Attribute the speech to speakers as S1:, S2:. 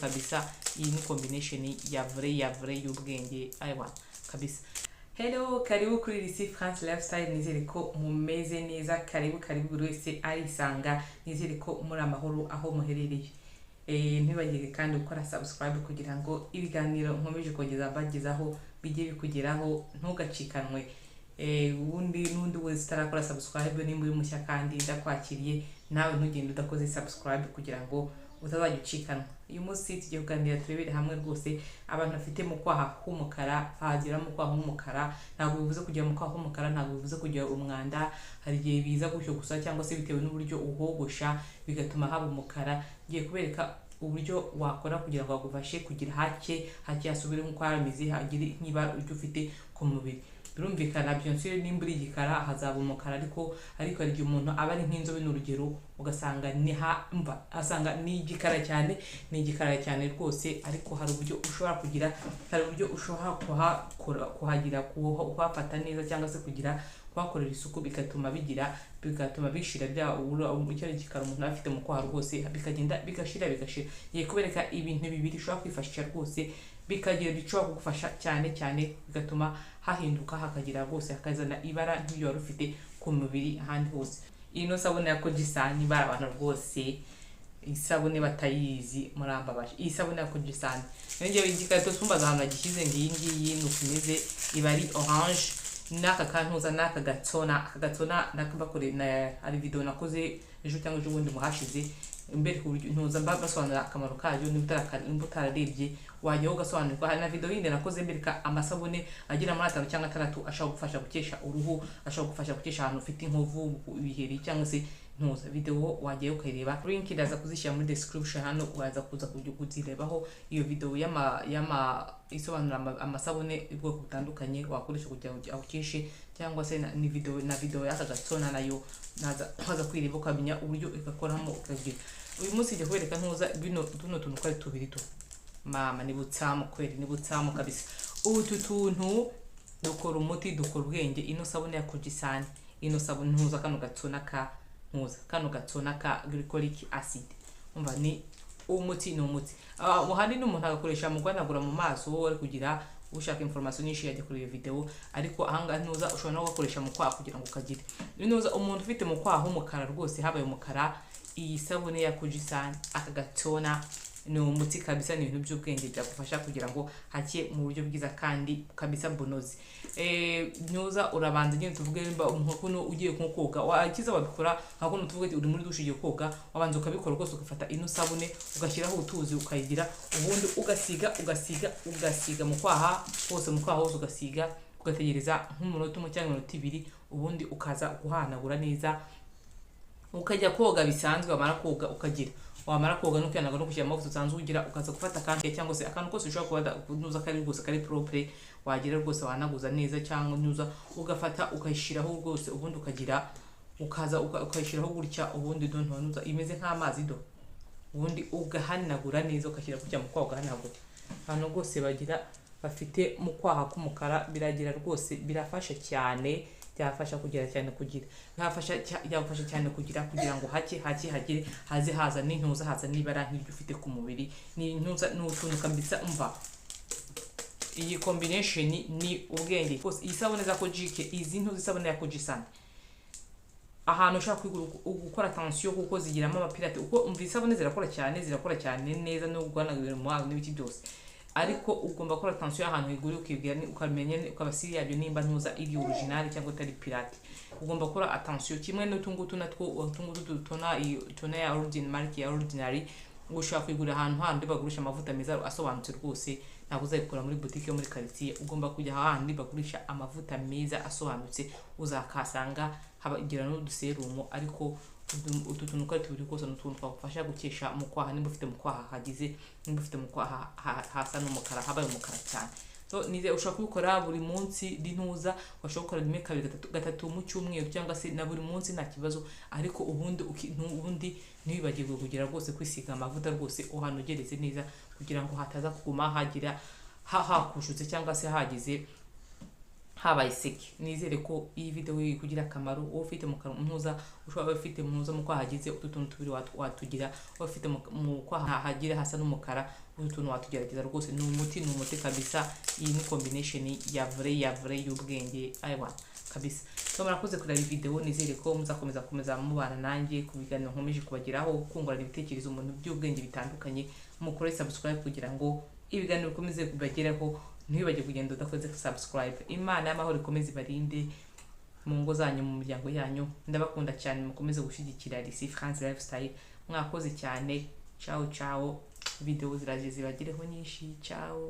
S1: Kabisa iyi ni combination ya vrai, ya vrai y'ubwenge. Aiwa kabisa. Hello, karibu kuri Lisi France Lifestyle. Nizere ko mumeze neza. Karibu karibu, buri wese arisanga. Nizere ko muri amahoro aho muherereye. Ntibagire kandi gukora subscribe kugira ngo ibiganiro nkomeje kongeza mbagezaho bijye bikugeraho, ntugacikanwe. Ubundi n'undi wese utarakora subscribe, nimba uri mushya kandi ndakwakiriye, nawe ntugende udakoze subscribe kugira ngo utazajya ucikanwa. Uyu munsi tugiye kuganira, turebere hamwe rwose abantu bafite mu kwaha h'umukara, hagera mu kwaha h'umukara. Ntabwo bivuze kujya mu kwaha h'umukara, ntabwo bivuze kugira umwanda. Hari igihe biza gutyo gusa, cyangwa se bitewe n'uburyo uhogosha bigatuma haba umukara. Ngiye kubereka uburyo wakora kugira ngo bagufashe kugira hake hake, hasubire nk'uko hameze, hagire nk'ibara ujya ufite ku mubiri. Birumvikana, bien sûr, nimba uri igikara hazaba umukara, ariko hari igihe umuntu aba ari nk'inzobe, ni urugero, ugasanga ni ha mva asanga ni igikara cyane, ni igikara cyane rwose. Ariko hari uburyo ushobora kugira, hari uburyo ushobora kuhakora, kuhagira, kuhafata neza, cyangwa se kugira kuhakorera isuku, bigatuma bigira, bigatuma bishira bya icyo igikara umuntu aba afite mu kwaha rwose, bikagenda bigashira, bigashira. Ngiye kubereka ibintu bibiri ushobora kwifashisha rwose, bikagira bishobora kugufasha cyane cyane, bigatuma hahinduka, hakagira rwose, hakazana ibara nk'iryo wari ufite ku mubiri ahandi hose. Ino sabune ya Kojie San, bari abantu rwose isabune batayizi murambabaje. Iyi sabune ya Kojie San, ngewe igikarito tumbaza ahantu nagishyize. Ngiyi ngiyi, ni uko imeze, iba ari orange. N'aka kantuza, n'aka gatsona, aka gatsona nakabakore na hari video nakoze ejo cyangwa ejo bundi muhashize mbere ku buryo ntuza basobanura akamaro kayo. Nimba utararebye wajyaho ugasobanurirwa. Hari na video yindi nakoze mbereka amasabune agera muri atanu cyangwa atandatu ashobora gufasha gukesha uruhu, ashobora gufasha gukesha ahantu ufite inkovu, ibiheri cyangwa se ntuza. Video wajyayo ukayireba, link ndaza kuzishyira muri description hano, waza kuza kuzirebaho iyo video y'ama isobanura amasabune y'ubwoko butandukanye wakoresha kugira ngo awukeshe, cyangwa se ni video na video y'aka gatsona nayo naza waza kwireba ukamenya uburyo igakoramo ukagira. Uyu munsi ngiye kubereka ntuza bino tuno tuntu uko ari tubiri tu. Mama, ni butsamu kweli, ni butsamu kabisa. Utu tuntu dukora umuti, dukora ubwenge. Ino sabune ya Kojie San, ino sabune ntuza kano gatsona ka ntuza kano gatsona ka glycolic acid, umva ni umuti, ni umuti. Hari n'umuntu agakoresha mu guhanagura mu maso ari kugira. Ushaka information nyinshi yajya kuri iyo video, ariko ahangaha ntuza ushobora no gukoresha mu kwaha kugira ngo ukagire ntuza. Umuntu ufite mu kwaha h'umukara rwose, habaye umukara, iyi sabune ya Kojie San, aka gatona ni umuti kabisa, ni ibintu by'ubwenge byagufasha kugira ngo hake mu buryo bwiza kandi kabisa bunoze. Ntuza urabanza nyine, tuvuge nimba nka kuno ugiye nko koga, wakiza wabikora nka kuno, tuvuge uri muri douche ugiye koga, wabanza ukabikora rwose, ugafata ino sabune ugashyiraho utuzi ukayigira, ubundi ugasiga, ugasiga, ugasiga mu kwaha hose, mu kwaha hose ugasiga, ugategereza nk'umunota umwe cyangwa iminota 2, ubundi ukaza guhanagura neza, ukajya koga bisanzwe. Wamara koga ukagira, wamara koga no kwihanagura no gushyira amavuta usanzwe ugira, ukaza gufata akandi cyangwa se akantu kose ushobora kuba nuza kari rwose kari propre, wagira rwose wahanaguza neza, cyangwa nuza ugafata ukayishyiraho rwose, ubundi ukagira ukaza ukayishyiraho gutya, ubundi do ntuza imeze nk'amazi do, ubundi ugahanagura neza, ugashyira gutya mu kwaha ugahanagura. Abantu rwose bagira bafite mu kwaha k'umukara, biragira rwose, birafasha cyane, byafasha kugira cyane, kugira byafasha byagufasha cyane kugira ngo hake hake, hagire haze haza n'intuza, haza n'ibara nk'iryo ufite ku mubiri. Ni intuza, ni utuntu kabisa. Umva, iyi combination ni ubwenge rwose. Iyi sabune za Kojic, izi ntuza, isabune ya Kojie San, ahantu ushaka kwigura gukora attention kuko zigiramo amapirate. Uko umva, isabune zirakora cyane, zirakora cyane neza no guhanagura mu mazi n'ibiki byose, ariko ugomba gukora attention y'ahantu igura, ukibwira ukamenya ukaba siri yabyo nimba ntuza iri original cyangwa itari pirate. Ugomba gukora attention kimwe n'utungutu natwo, utungutu dutona, iyi tona ya origin mark ya Ordinary, ushobora kuyigura ahantu handi bagurisha amavuta meza asobanutse rwose. Ntabwo uzayikura muri boutique yo muri quartier. Ugomba kujya ahandi bagurisha amavuta meza asobanutse, uzakasanga habagira n'uduserumu. Ariko utu tuntu uko ari tubiri kose ni utuntu twagufasha gukesha mu kwaha, nimba ufite mu kwaha hagize, nimba ufite mu kwaha hasa n'umukara, habaye umukara cyane. So nize ushobora kubikora buri munsi rintuza, washobora gukora rimwe, kabiri, gatatu, gatatu mu cyumweru, cyangwa se na buri munsi nta kibazo. Ariko ubundi ubundi ntiwibagirwe kugira rwose kwisiga amavuta rwose, uhanogereze neza kugira ngo hataza kuguma hagira hakushutse cyangwa se hagize. Habaye iseke. Nizere ko iyi video ikugira akamaro. Wowe ufite mu ntuza, ushobora kuba ufite mu ntuza mu kwaha hagize utu tuntu tubiri watugira. Wowe ufite mu kwaha hagira hasa n'umukara, utu tuntu watugerageza rwose. Ni umuti, ni umuti kabisa. Iyi ni combination ya vrai, ya vrai y'ubwenge, aiwa kabisa. So murakoze kureba iyi video. Nizere ko muzakomeza komeza mubana nanjye ku biganiro nkomeje kubageraho, kungurana ibitekerezo mu bintu by'ubwenge bitandukanye. Mukore subscribe kugira ngo ibiganiro bikomeze kubageraho. Ntibibagire kugenda udakoze subscribe. Imana y'amahoro ikomeze ibarinde mu ngo zanyu, mu miryango yanyu. Ndabakunda cyane, mukomeze gushyigikira Lisi France Lifestyle. Mwakoze cyane. Ciao ciao, video ziraje zibagereho nyinshi. Ciao.